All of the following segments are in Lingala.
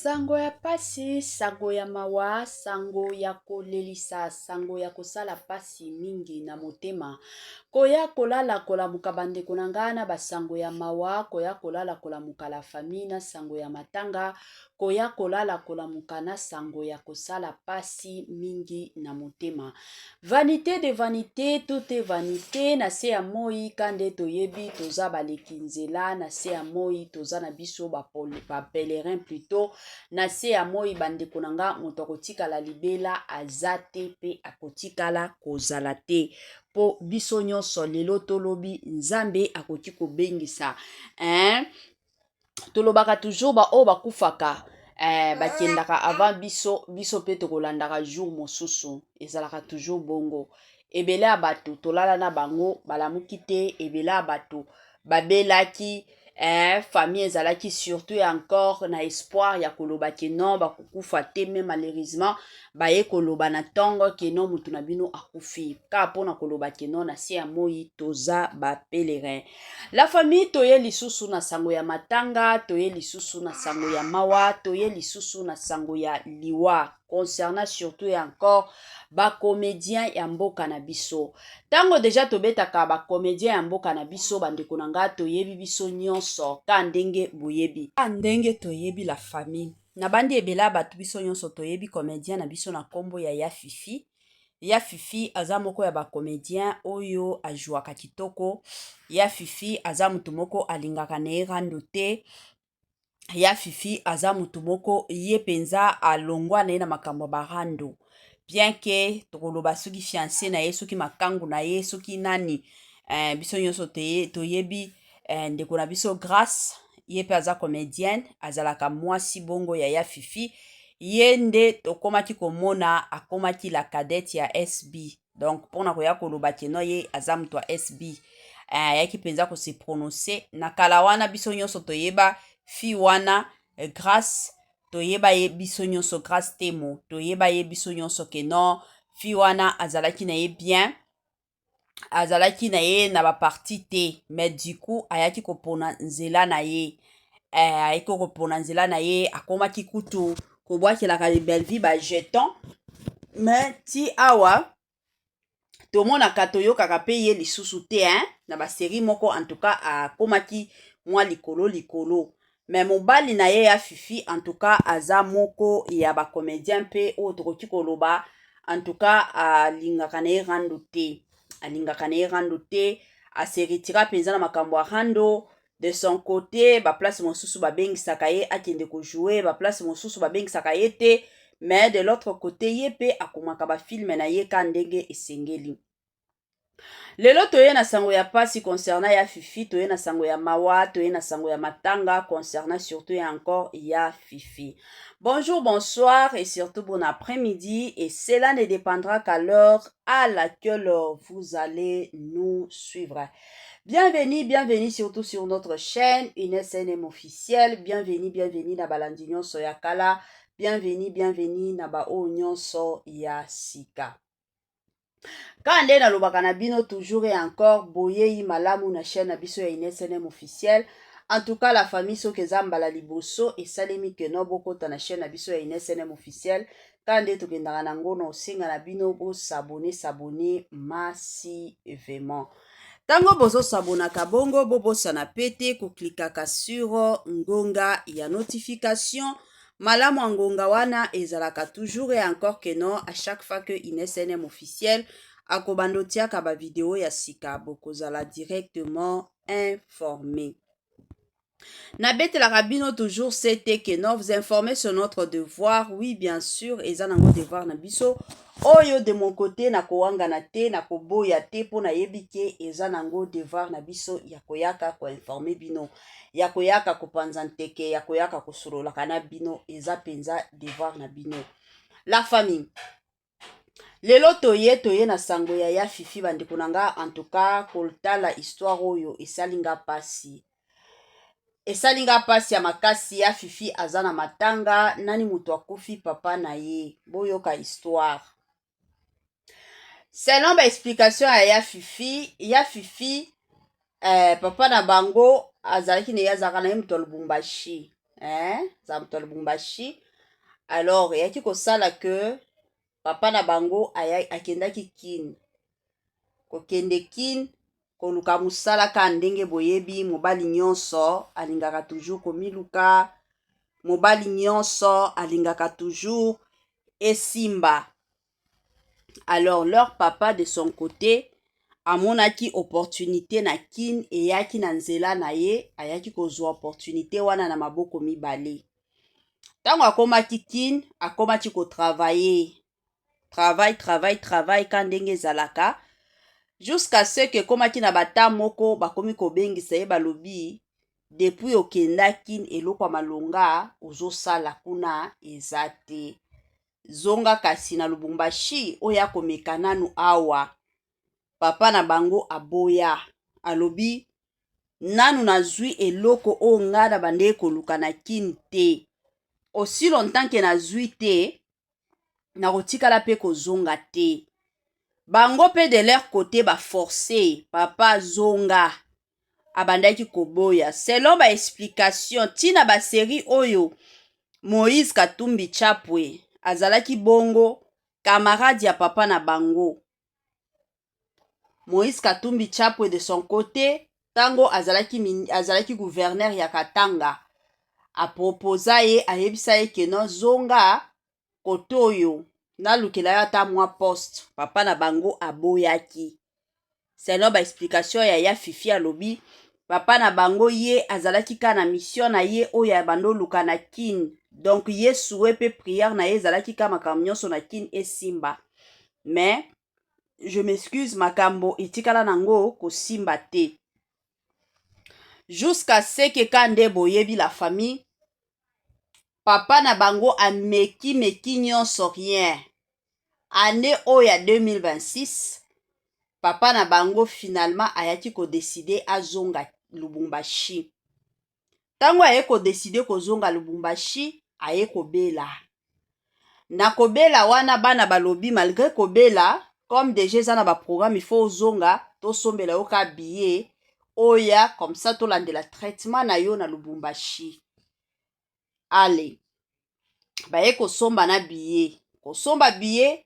Sango ya pasi, sango ya mawa, sango ya kolelisa, sango ya kosala pasi mingi na motema. Koya kolala kolamuka bandeko na nga na basango ya mawa, koya kolala kolamuka la famille na sango ya matanga, koya kolala kolamuka na sango ya kosala pasi mingi na motema. Vanite de vanite, tout est vanite na se ya moi ka nde toyebi toza baleki nzela na se ya moi toza na biso ba pèlerin plutôt na se ya moi bandeko na nga moto akotikala libela aza te pe akotikala kozala te po biso nyonso lelo tolobi Nzambe akoki kobengisa hein? Tolobaka toujours ba oyo bakufaka bakendaka avant biso, biso mpe tokolandaka jour mosusu. Ezalaka toujours bongo. Ebele ya bato tolala na bango balamuki te, ebele ya bato babelaki, famille ezalaki surtout et encore na espoir ya koloba ke non bakokufa te, mais malheureusement baye koloba na ntongo ke non motu na bino akufi, kaka mpona koloba ke non na se ya moi toza ba pèlerin. La famille, toye lisusu na sango ya matanga, toye lisusu na sango ya mawa, toye lisusu na sango ya liwa concernant surtout et encore bacomédien ya mboka na biso. Ntango deja tobetaka bacomédien ya mboka na biso, bandeko na nga, toyebi biso nyonso ka ndenge boyebi, ka ndenge toyebi la famille na bandi ebele ya bato. Biso nyonso toyebi comédien na biso na nkombo ya Ya Fifi. Ya Fifi aza moko ya bacomédien oyo ajwaka kitoko. Ya Fifi aza motu moko alingaka na ye rando te. Ya Fifi aza motu moko ye mpenza alongwa na ye na makambo ya barando, bien ke tokoloba soki fiancé na ye, soki makangu na ye, soki nani, biso nyonso toyebi ndeko na biso Grâce, ye mpe aza comédienne, azalaka mwasi bongo ya Ya Fifi. Ye nde tokomaki komona akomaki la cadette ya SB. Donc mpona koya koloba ke non ye aza moto ya SB, ayaki mpenza kose prononcer na kala wana. Biso nyonso toyeba fi wana, Grâce, toyeba ye biso nyonso, Grâce Temo, toyeba ye biso nyonso ke non fi wana azalaki na ye bien, azalaki na ye na baparti te, mais du coup ayaki kopona nzela na ye, ayaki kopona nzela na ye, akomaki kutu kobwakelaka Bellevue bajeton. Mais ti awa tomonaka, toyokaka mpe ye lisusu te, hein? Na basérie moko en tout cas akomaki mwa likolo likolo, mais mobali na ye ya Fifi en tout cas aza moko ya bacomédien mpe oyo tokoki koloba en tout cas alingaka na ye rando te, alingaka na ye rando te, ase retirer mpenza na makambo ya rando. De son côté, baplace mosusu babengisaka ye akende kojouer, baplace mosusu babengisaka ye te, mais de l'autre côté ye mpe akomaka bafilm na ye ka ndenge esengeli. Lelo toye na sango ya pasi concernant Ya Fifi, toye na sango ya mawa, toye na sango ya matanga concernant surtout et encore Ya Fifi. Bonjour, bonsoir et surtout bon après-midi, et cela ne dépendra qu'à l'heure à laquelle vous allez nous suivre. Bienvenue, bienvenue surtout sur notre chaîne Ines NM officielle. Bienvenue, bienvenue na balandi nyonso ya kala, bienvenue, bienvenue na baoyo nyonso ya sika. Ka nde nalobaka na bino toujours et encore, boyei malamu na chaîne na biso ya Ines NM officielle. En tout cas la famille, soki eza mbala liboso esalemi ke non bokota na chaîne na biso ya Ines NM officielle, ka nde tokendaka nango na osenga na bino bos'abonner, s'abonner massivement. Ntango bozosabonaka bongo, bobosana pe te koklikaka sur ngonga ya notification. Malamu ya ngonga wana ezalaka toujours et encore que non à chaque fois que Ines NM officiel akobanda otiaka bavideo ya sika, bokozala directement informé. Nabetelaka bino toujours c'était que non, vous informer sur notre devoir. Oui, bien sûr, eza nango devoir na biso oyo. De mon côté, nakowangana te, nakoboya te, mpo nayebi ke eza nango devoir na biso ya koyaka koinformer bino, ya koyaka kopanza nteke, ya koyaka kosololaka na bino. Eza mpenza devoir na bino, la famille. Lelo toye na sango ya Ya Fifi. Bandeko na nga, en tout cas kotala histoire oyo esali nga mpasi, esali nga mpasi ya makasi. Ya Fifi aza na matanga. Nani moto akufi? Papa na ye. Boyoka histoire selon baexplication ya Ya Fifi. Ya Fifi, papa na bango azalaki na ye, azalaka na ye moto ya Lubumbashi. eh? Aza moto ya Lubumbashi. Alors eyaki kosala ke papa na bango akendaki Kin. Kokende Kin koluka mosala, kaka ndenge boyebi, mobali nyonso alingaka toujours komiluka, mobali nyonso alingaka toujours esimba. Alors leur papa, de son côté, amonaki opportunité na Kin, eyaki na nzela na ye, ayaki kozwa opportunité wana na maboko mibale. Ntango akomaki Kin, akomaki kotravailler, travail, travail, travail, ka ndenge ezalaka, jusqu'à ce que ekomaki na bata moko bakomi kobengisa ye, balobi: "Depuis okenda Kin, eloko ya malonga ozosala kuna eza te. Zonga kasi na Lubumbashi oyo akomeka nanu awa." Papa na bango aboya, alobi: "Nanu nazwi eloko oyo ngai na bandeki koluka na Kin te. Aussi longtemps ke nazwi te, nakotikala mpe kozonga te." Bango mpe, de leur côté, baforce papa zonga, abandaki koboya. Selon baexplication ntina basérie oyo, Moïse Katumbi Chapwe azalaki bongo camarade ya papa na bango. Moïse Katumbi Chapwe, de son côté, ntango azalaki gouverneur ya Katanga, aproposa ye, ayebisa ye ke no, zonga kote oyo, nalukela yo ata mwa poste. Papa na bango aboyaki. Selon baexplication ya Fifi, alobi papa na bango, ye azalaki kaka na mission na ye oyo abanda oluka na Kine. Donc ye, souhait mpe prière na ye ezalaki kaka makambo nyonso na Kine esimba. Mais je m'excuse, makambo etikala nango kosimba te, jusqu'à ce que, ka nde boyebi, la famille, papa na bango ameki-meki nyonso, rien. Année oyo ya 2026, papa na bango finalement ayaki kodécider azonga Lubumbashi. Ntango aye kodécider kozonga Lubumbashi, aye kobela. Na kobela wana, bana balobi: "Malgré kobela, comme déjà eza na baprogramme, il faut ozonga, tosombela yo ka billet oya, comme ça tolandela traitement na yo na Lubumbashi." Ale, baye kosomba na billet, kosomba billet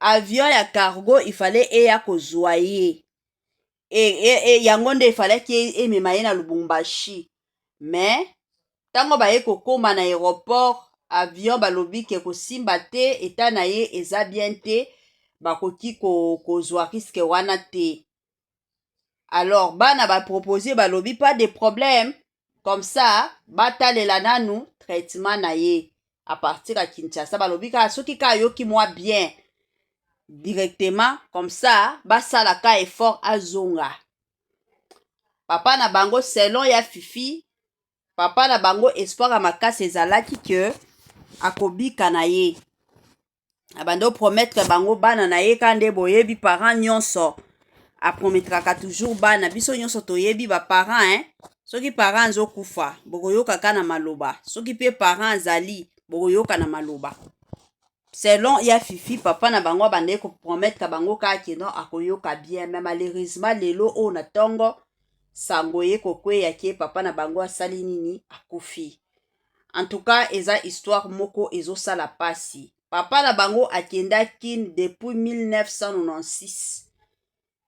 avion ya cargo, ifale eya kozwa ye yango nde efalaki emema ye na Lubumbashi. Mais ntango baye kokóma na aéroport, avion balobi ke kosimba te, eta na ye eza bien te, bakoki kozwa risque wana te. Alors bana bapropose, balobi: "Pas de problème, comme ça batalela nanu traitement na ye à partir ya Kinshasa." Balobi kaka soki kaka ayoki mwa bien directement, comme ça basalaka effort azonga. Papa na bango, selon ya Fifi, papa na bango, espoir ya makasi ezalaki ke akobika na ye. Abandi opromettre bango, bana na ye, ka nde boyebi, parent nyonso apromettraka toujours bana. Biso nyonso toyebi baparent, hein? Soki parent azokufa, bokoyoka na maloba. Soki mpe parent azali, bokoyoka na maloba. Selon ya Fifi, papa na bango abandaki kopromettre bango kaka ke non, akoyoka bien. Mais malheureusement, lelo oyo na ntongo, sango ye kokweya ke papa na bango asali nini? Akufi. En tout cas, eza histoire moko ezosala pasi. Papa na bango akendaki depuis 1996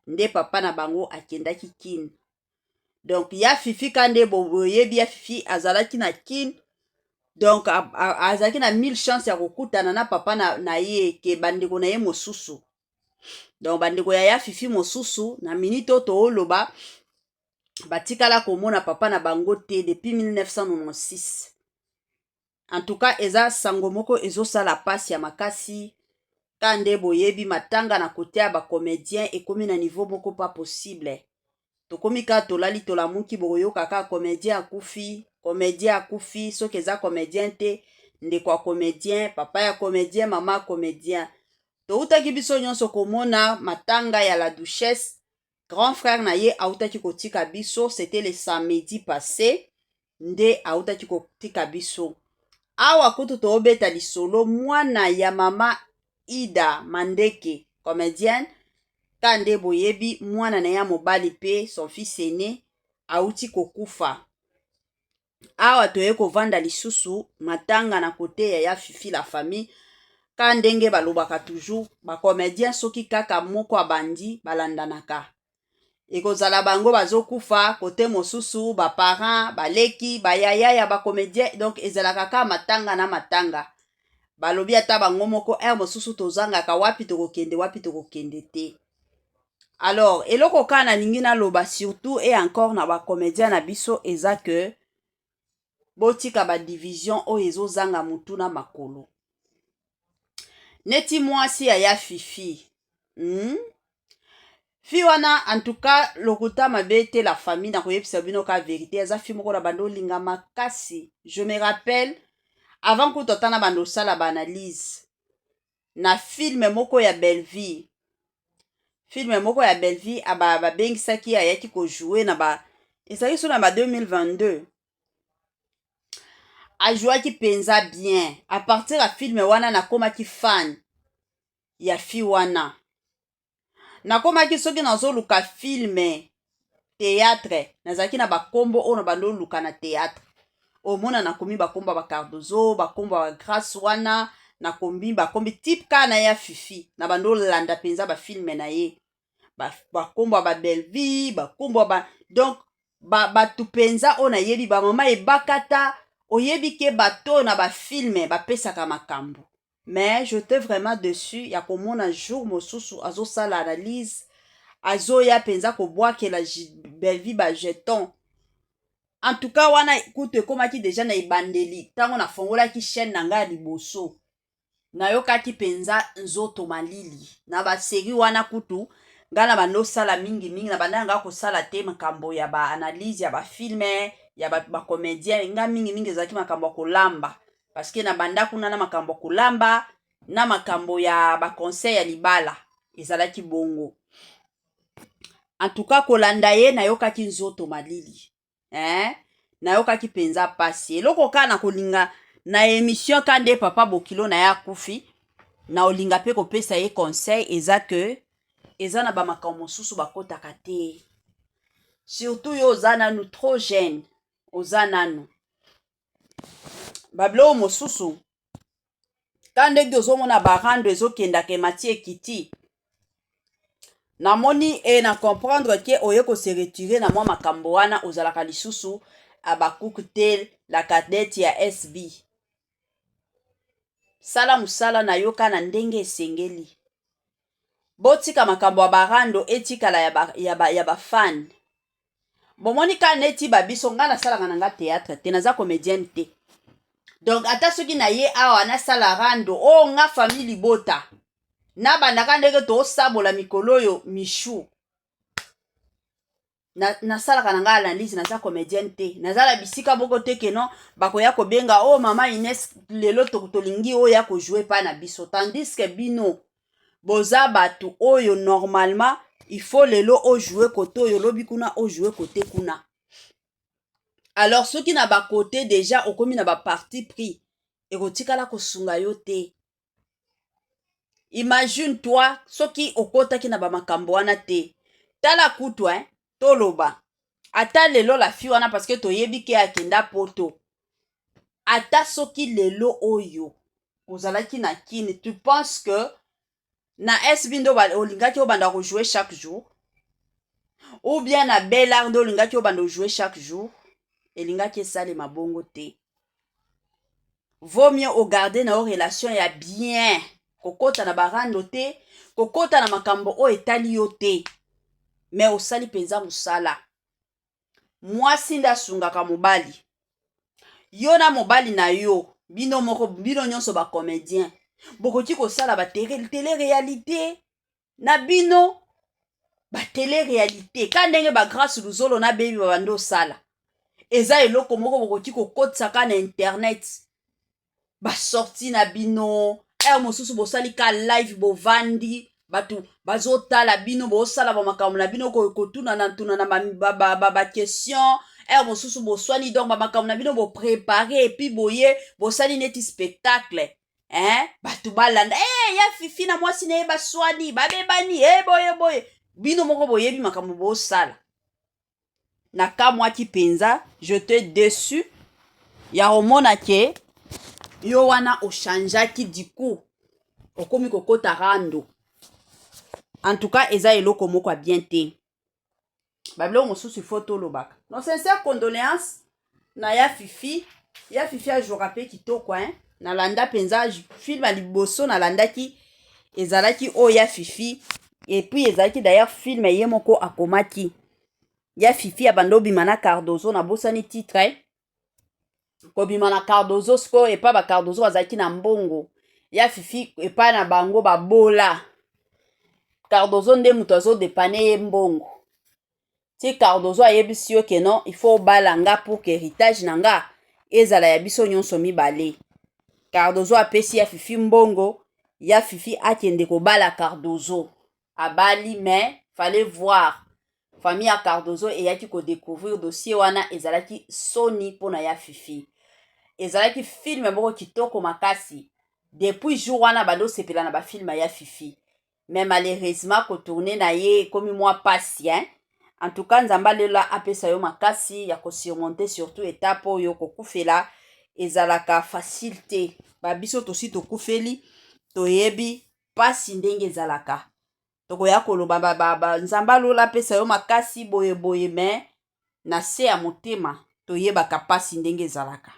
nde papa na bango akendaki Kine. Donc ya Fifi, ka nde boyebi, ya Fifi azalaki na Kine, donc azalaki na mille chance ya kokutana na papa na ye ke bandeko na ye mosusu. Donc bandeko ya Fifi mosusu, na minute oyo tooloba, batikala komona papa na bango te depuis 1996. En tout cas, eza sango moko ezosala mpasi ya makasi. Ka nde boyebi, matanga na kote ya bacomédien ekomi na niveau moko pas possible. Tokomi kaka tolali, tolamuki, bokoyoka kaka comédien akufi, comédien akufi. Soki eza comédien te, ndeko ya comédien, papa ya comédien, mama ya comédien. Toutaki biso nyonso komona matanga ya la Duchesse, grand frère na ye autaki kotika biso. C'était le samedi passé nde autaki kotika biso. Awa kutu toobeta lisolo, mwana ya mama Ida Mandeke, comédienne, ka nde boyebi, mwana na ye ya mobali mpe, son fils aîné, auti kokufa. Awa toye kovanda lisusu matanga na kote ya ya Fifi, la famille. Ka ndenge balobaka toujours, bacomédien soki kaka moko abandi, balandanaka. Ekozala bango bazokufa, kote mosusu baparent, baleki, bayaya ya bacomédien. Donc ezalaka kaka matanga na matanga. Balobi ata bango moko, heure mosusu tozangaka wapi tokokende, wapi tokokende te. Alors eloko kaka nalingi naloba surtout et encore na bacomédien na biso eza ke botika badivision oyo ezozanga motu na makolo. Neti mwasi ya ya Fifi, Fi wana, en tout cas, lokuta mabe te, la famille, nakoyebisa bino ka vérité, aza fi moko na bando olinga makasi. Je me rappelle, avant kutu ata na bando osala baanalyse na film moko ya Belleville, film moko ya Belleville, babengisaki, ayaki kojouer na ba, ezalaki so na ba 2022, ajouaki mpenza bien. À partir ya film wana, nakomaki fan ya fi wana. Nakomaki, soki nazoluka film, théâtre, nazalaki na bakombo oyo na bando oluka na théâtre. Omona nakomi bakombo ya bacardozo, bakombo ya bagrâce wana, nakombi bakombi type kaka na ya Fifi. Na bando olanda mpenza bafilm na ye, bakombo ya babellevie, bakombo ya ba, donc bato mpenza oyo nayebi, bamama ebakata. Oyebi ke bato oyo na bafilm bapesaka makambo. Mais j'étais vraiment déçu ya komona jour mosusu azosala analyse, azoya mpenza kobwakela Bellevie bajeton. En tout cas, wana kutu ekomaki déjà na ebandeli, ntango nafongolaki chaîne na ngai ya liboso. Nayokaki mpenza nzoto malili na basérie wana. Kutu ngai na banda osala mingimingi, na banda yanga kosala te makambo ya baanalyse ya bafilm ya bacomédien. Ngai mingimingi ezalaki makambo ya kolamba, parce que na banda kuna na makambo ya kolamba, na makambo ya baconseil ya libala. Ezalaki bongo. En tout cas, kolanda ye, nayokaki nzoto malili, eh? Nayokaki mpenza pasi. Eloko kaka na kolinga na émission ka nde papa bokilo na ye akufi, na olinga mpe kopesa ye conseil eza ke eza na bamakambo mosusu bakɔtaka te. Surtout yo oza nanu trop jeune, oza nanu babiloko mosusu. Ka ndenge ozomona barando ezokendaka, emati, ekiti, namoni e na comprendre ke oye kose retirer na mwa makambo wana. Ozalaka lisusu abakuku te, la cadette ya SB. Sala mosala na yo ka na ndenge esengeli. Botika makambo ya barando, etikala ya bafan. Ba bomoni ka neti babiso, ngai nasalaka na nga théâtre te, naza comédienne te. Donc ata soki na ye awa nasala rando oyo, oh, nga famille libota nabandaka ndenge tosabola mikolo oyo mishu. Nasalaka na ngai analyse, naza comédienne te, naza na bisika moko te keno bakoya kobenga: "O oh, mama Ines, lelo tolingi oyo ya kojouer epai na biso." Tandis que bino boza bato oyo normalement il faut lelo ojouer kote oyo, olobi kuna, ojouer kote kuna. Alors soki na bakote déjà okomi na baparti pris, ekotikala kosunga yo te. Imagine toi soki okotaki na bamakambo wana te. Tala kutu, eh, toloba ata lelo la fille wana, parce que toyebi ke akenda Poto, ata soki lelo oyo ozalaki na Kini, tu penses que na SB nde olingaki obanda kojouer chaque jour, ou bien na Belart nde olingaki obanda ojouer chaque jour? Elingaki esalema bongo te. Vaut mieux ogarder na yo relation ya bien, kokɔta na barando te, kokɔta na makambo oyo etali yo te. Me osali mpenza mosala. Mwasi nde asungaka mobali. Yo na mobali na yo, bino moko, bino nyonso bacomédien, bokoki kosala batélé réalité na bino, batélé réalité ka ndenge bagrâce Luzolo na bebi babandi osala. Eza eloko moko bokoki kokotisaka na internet, basortie na bino. Heure mosusu bosali ka live, bovandi, bato bazotala bino, bosala bamakambo na bino, kotunana tunana baquestion. Heure mosusu boswani, donc bamakambo na bino boprépare, et puis boye bosali neti spectacle, hein? Bato balanda: hey, ya Fifi na mwasi na ye baswani, babebani, e boye boye. Bino moko boyebi makambo bosala. Nakamwaki mpenza, j'étais déçu. Ya komona ke yo wana ochangeaki, du coup okomi kokota rando. En tout cas, eza eloko moko ya bien te. Babiloko mosusu ifo tolobaka. Nos sincères condoléances na ya Fifi. Ya Fifi ajouaka mpe kitoko, hein? Nalanda mpenza film ya liboso nalandaki ezalaki oyo ya Fifi. Et puis ezalaki d'ailleurs film ye moko akomaki. Ya Fifi abanda obima na Cardozo, nabosani titre. Kobima na Cardozo sikoyo, epai bacardozo bazalaki na mbongo, ya Fifi epai na bango babola. Cardozo nde moto azodépanner ye mbongo ti Cardozo ayebisi yo ke non, il faut obala nga pour que héritage na nga ezala ya biso nyonso mibale. Cardozo apesi ya Fifi mbongo, ya Fifi akende kobala Cardozo, abali. Mais fallait voir, famille ya Cardozo eyaki kodécouvrir dossier wana, ezalaki soni mpona ya Fifi. Ezalaki film moko kitoko makasi. Depuis jour wana bandosepela na bafilm ya Fifi, mais malheureusement kotourner na ye ekomi mwa pasi, hein? En tout cas, Nzambe alela apesa yo makasi ya kosurmonter surtout étape oyo. Kokufela ezalaka facile te. Babiso tosi tokufeli, toyebi mpasi ndenge ezalaka. Tokoya koloba ba, ba, Nzambe alola apesa yo makasi boye boye, mais na se ya motema toyebaka mpasi ndenge ezalaka.